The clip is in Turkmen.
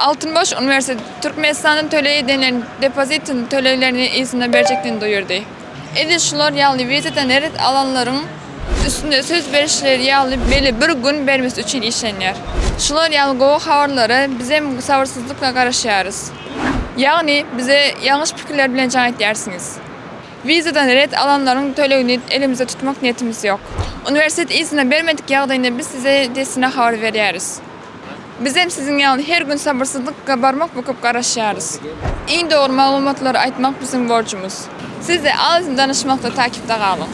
Altynbaş uniwersitet Türkmenistanda töleg edenleriň depozitini töleglerini yzyna berjekdigini duýurdy. Edil şular ýaly wizadan ret alanlaryň üstünde söz berişleri ýaly belli bir gün bermesi üçin işlenýär. Şular ýaly gowy habarlara bizem sabyrsyzlykla garaşýarys. Ýagny bize ýalňyş pikirler bilen jaň etýärsiňiz. Wizadan ret alanlaryň tölegini elimizde tutmak niýetimiz ýok. Uniwersitet yzyna bermedik ýagdaýynda biz size dessine habar berýäris. Bizem siziň ýaly her gün sabyrsyzlykla barmak büküp garaşýarys. Iň dogry maglumatlary aýtmak biziň borjumyz. Siz-de Alysyn danyşmakda takipde galyň.